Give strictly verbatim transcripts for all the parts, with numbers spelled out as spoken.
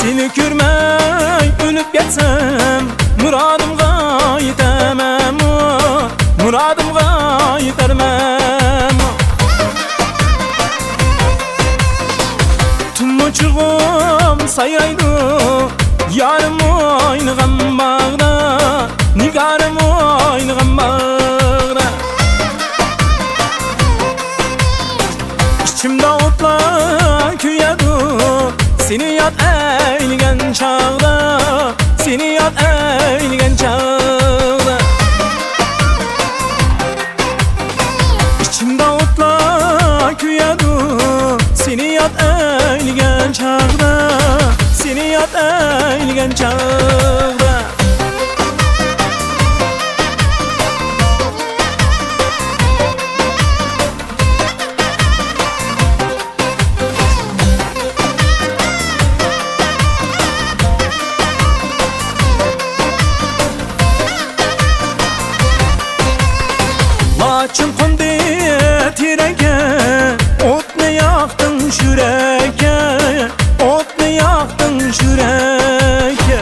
سېنى كۆرمەي ئۆلۈپ كەتسەم، مۇرادىمغا يېتەرمەنمۇ؟ مۇرادىمغا يېتەرمەنمۇ؟ تۇمۇچۇغۇم سايرايدۇ، يارىم ئوينىغان باغدا، نىگارىم ئوينىغان باغدا. ئىچىمدە ئوتلار كۆيىدۇ، سېنى ياد ئەيلىگەن چاغدا، سېنى ياد ئەيلىگەن چاغدا. ئىچىمدە ئوتلار كۆيىدۇ، سېنى ياد ئەيلىگەن چاغدا، سېنى ياد ئەيلىگەن چاغدا. لاچىن قوندى تېرەڭگە، ئوتنى ياقتىڭ يۈرەككە، ئوتنى ياقتىڭ يۈرەككە.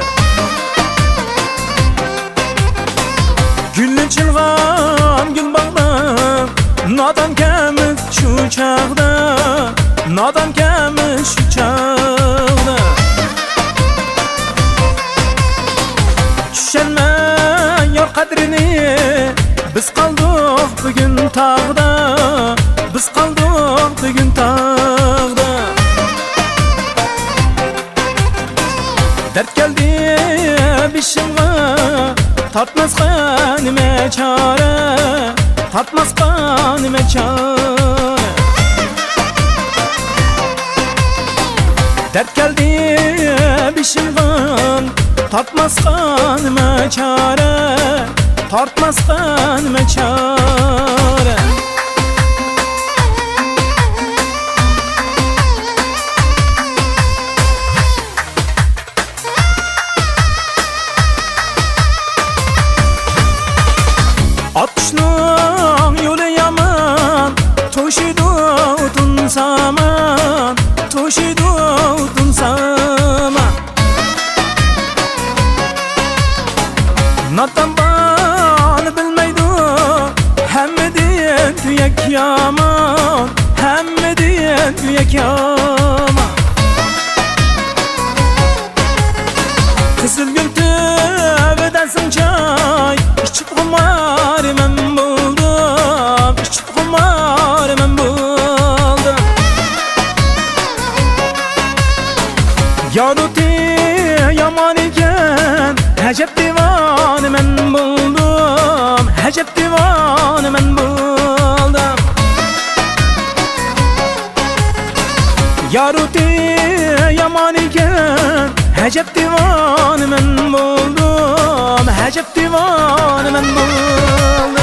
گۈل ئېچىلغان گۈل باغدا، نادانكەنمىز شۇ چاغدا، نادانكەنمىز شۇ چاغدا. چۈشەنمەي يار قەدرىنى، بىز قالدۇق بۈگۈن تاغدا، بىز قالدۇق بۈگۈن تاغدا. دەرد كەلدى بېشىمغا، تارتماسقا نېمە چارە، تارتماسقا نېمە چارە. دەرد كەلدى بېشىمغا، تارتماسقا نېمە چارە، تارتماسقا نېمە چارە. ئاتقۇچنىڭ يولى يامان، توشىدۇ ئوتۇن سامان، توشىدۇ ئوتۇن سامان. نادان بالا بىلمەيدۇ، ھەممىدىن تۈيەك يامان، ھەممىدىن تۈيەك يامان. قىزىلگۈل تۈۋىدە سىڭچاي، ئىچىپ خۇمار مەن بولدۇم، ئىچىپ خۇمار مەن بولدۇم. يارۇتى يامان ئىكەن، ئەجەب دىۋانە مەن بولدۇم، ئەجەب دىۋانە مەن بولدۇم. يارۇتى يامان ئىكەن، ئەجەب دىۋانە مەن بولدۇم، ئەجەب دىۋانە مەن بولدۇم.